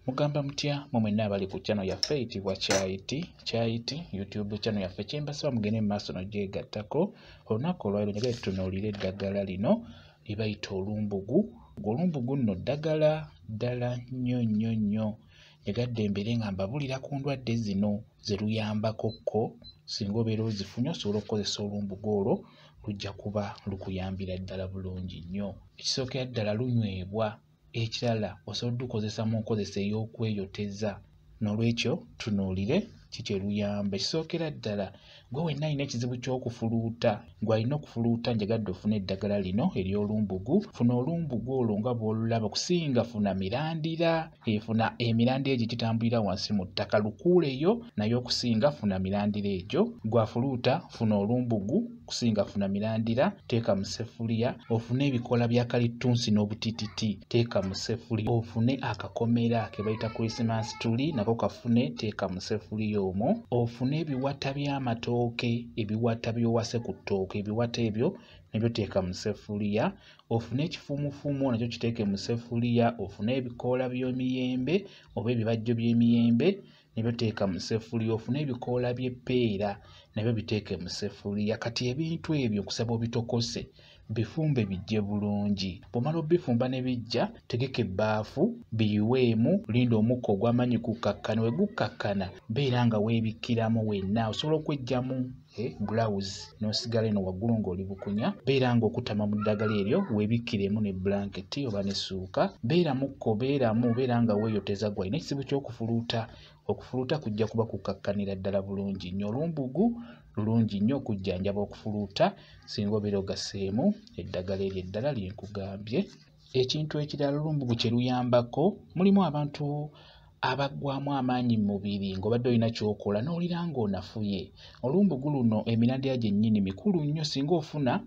Mugamba mutya mwe mwenna abali ku channel yaffe eyitibwa Kyayiti Kyayiti YouTube channel yaffe, kyembasaba mugende mu maaso n'ogyegattako. Olunaku olwaleero njagala tutunuulire eddagala lino lye bayita olumbugu. Olumbugu nno ddagala ddala nnyo nnyo nnyo. Njagadde mbeere nga mbabuulira ku ndwadde zino ze luyambako kko. Singa obeera ozifunye osobola okukozesa olumbugu olwo, lujja kuba lukuyambira ddala bulungi nnyo. Ekisookera ddala lunywebwa, ekirala osobola oddukozesa mu nkozesa ey'okweyoteza. Noolwekyo tunuulire ki kye luyamba. Ekisookera ddala gwe wenna alina ekizibu ky'okufuluuta, gwe alina okufuluuta njagadde ofune eddagala lino ery'olumbugu. Funa olumbugu olwo nga bw'olulaba, okusinga funa mirandira, funa emirandira egyo egitambulira wansi mu ttaka, lukuuleyo naye okusinga funa mirandira egyo. Gwe afuluuta funa olumbugu, okusinga funa mirandira, teeka mu ssefuliya, ofune ebikoola bya kalittunsi n'obutititi, teeka mu ssefuliya, ofune akakomera ke bayita Christmas tree nako kafune, teeka mu ssefuliya omwo, ofune ebiwata by'amatooke, ebiwata by'owase ku ttooke, ebiwata ebyo nabyo teeka mu ssefuliya, ofune ekifumufumu nakyo kiteeke mu ssefuliya, ofune ebikoola by'emiyembe oba ebibajjo by'emiyembe nabyo teeka mu ssefuliya, ofune ebikoola by'eppeera nabyo biteeke mu ssefuliya. Kati ebintu ebyo nkusaba obitokose, bifumbe bijje bulungi. Bw'omala obbifumba ne bijja, tegeka ebbaafu biyiweemu, linda omukka ogw'amaanyi gukkakkana. We gukkakkana beera nga weebikkiramu wenna, osobola okweggyamu bulawuzi n'osigala eno waggulu ng'oli bukunya. Beera ng'okutama mu ddagala eryo, weebikkiremu ne bulanketi oba n'essuuka. Beeramukko, beeramu, beera nga weeyoteza. Gwe alina ekizibu ky'okufuluuta, okufuluuta kujja kuba kukkakkanira ddala bulungi nnyo. Olumbugu lulungi nnyo okujjanjaba okufuluuta singa obeera ogasseemu eddagala eryo eddala lye nkugambye. Ekintu ekirala olumbugu kye luyambako, mulimu abantu abaggwamu amaanyi mu mubiri ng'obadde olina ky'okola n'owulira ng'onafuye. Olumbugu luno emirandira gyennyini mikulu nnyo. Singa ofuna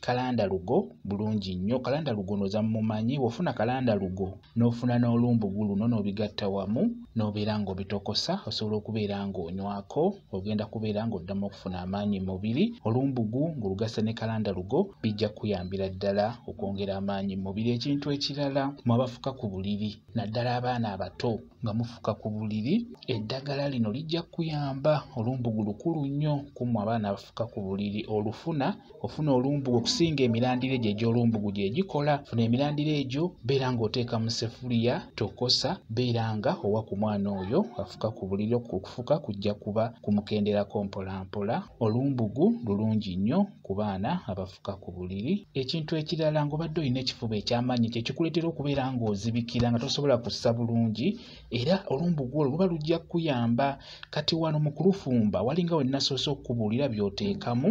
kalandalugo bulungi nnyo, kalandalugo ndowooza mumumanyi. Bw'ofuna kalandalugo n'ofuna n'olumbugu luno n'obigatta wamu n'obeera ng'obitokosa, osobola okubeera ng'onywako, ogenda kubeera ng'oddamu okufuna amaanyi mu mubiri. Olumbugu ng'olugasse ne kalandalugo bijja kukuyambira ddala okwongera amaanyi mu mubiri. Ekintu ekirala, mmwe abafuka ku buliri, naddala abaana abato nga mufuka ku buliri, eddagala lino lijja kukuyamba. Olumbugu lukulu nnyo ku mmwe abaana abafuka ku buliri. Olufuna, ofuna olumbugu okusinga emirandira egyo egy'olumbugu gye gikola. Funa emirandira egyo, beera ng'oteeka mu ssefuliya, tokosa, beera nga owa ku mwana oyo afuka ku buliri. Okufuka kujja kuba kumukenderako mpola mpola. Olumbugu lulungi nnyo ku baana abafuka ku buliri. Ekintu ekirala, ng'obadde olina ekifuba eky'amaanyi kye kikuleetera okubeera ng'ozibikira nga tosobola kussa bulungi, era olumbugu olwo luba lujja kukuyamba. Kati wano mu kulufumba walinga we nnasoose okukubuulira by'oteekamu,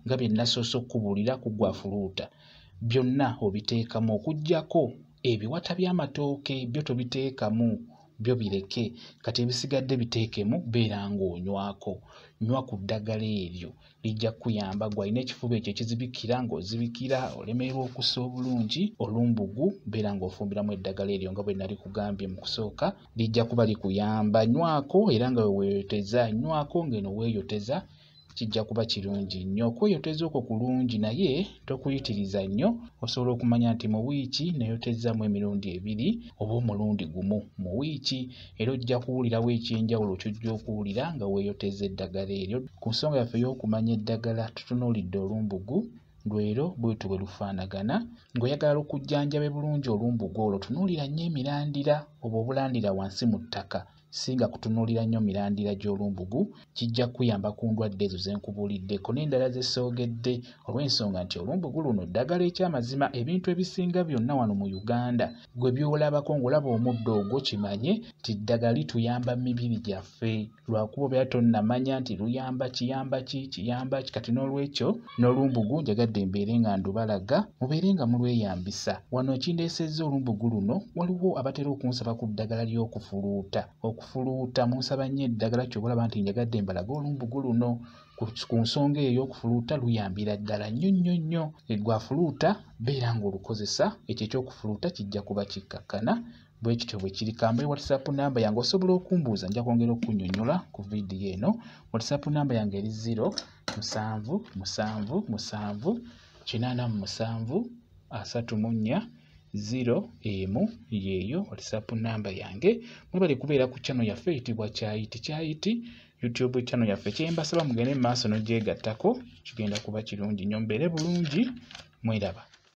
nga bye nnasoose okukubuulira ku gwe afuluuta, byonna obiteekamu okuggyako ebiwata by'amatooke, byo tobiteekamu, byo bireke. Kati ebisigadde biteekemu, beera ng'onywako. Nywa ku ddagala eryo, lijja kukuyamba. Gwe alina ekifuba ekyo ekizibikira ng'ozibikira, olemererwa okussa obulungi, olumbugu beera ng'ofumbiramu eddagala eryo nga bwe nali kugambye mu kusooka, lijja kuba likuyamba. Nywako era nga we weeyoteza, nywako ng'eno weeyoteza, kijja kuba kirungi nnyo. Okweyoteza okwo kulungi naye tokuyitiriza nnyo. Osobola okumanya nti mu wiiki neeyotezaamu emirundi ebiri oba omulundi gumu mu wiiki, era ojja kuwulirawo eky'enjawulo ky'ojja okuwulira nga weeyoteza eddagala eryo. Ku nsonga yaffe ey'okumanya eddagala tutunuulidde olumbugu lwero bwetyo bwe lufaanagana. Ng'oyagala lukujjanjabe bulungi olumbugu olwo, tunuulira nnyo emirandira obwo obulandira wansi mu ttaka. Singa kutunuulira nnyo mirandira gy'olumbugu, kijja kukuyamba ku ndwadde ezo ze nkubuuliddeko n'endala ze soogedde, olw'ensonga nti olumbugu luno ddagala eky'amazima. Ebintu ebisinga byonna wano mu Uganda gwe by'olabako ng'olaba omuddo ogwo, kimanye nti ddagala lituyamba mu mibiri gyaffe, lwakuba obeera tonnamanya nti luyamba kiyamba ki, kiyamba ki. Kati n'olwekyo n'olumbugu njagadde mbeere nga ndubalaga, mubeere nga mulweyambisa. Wano ekindeesezza olumbugu luno, waliwo abatera okunsaba ku ddagala ly'okufuluuta. Okufuluuta munsaba nnyo eddagala, ky'oba olaba nti njagadde mbalage olumbugu luno. Ku nsonga eyo ey'okufuluuta luyambira ddala nnyo nnyo nnyo. Gwe afuluuta beera ng'olukozesa, ekyo eky'okufuluuta kijja kuba kikkakkana. Bwe kityo bwe kiri. Kambe WhatsApp namba yange osobola okumbuuza, nja kwongera okunnyonnyola ku vidiyo eno. WhatsApp namba yange eri 0 7 7 7 87 34 0 1 yeeyo WhatsApp namba yange. Mwebale kubeera ku channel yaffe eyitibwa Kyayiti Kyayiti YouTube channel yaffe. Kyembasaba mugende mu maaso n'ogyegattako, kigenda kuba kirungi nnyo. Mbeere bulungi, mweraba.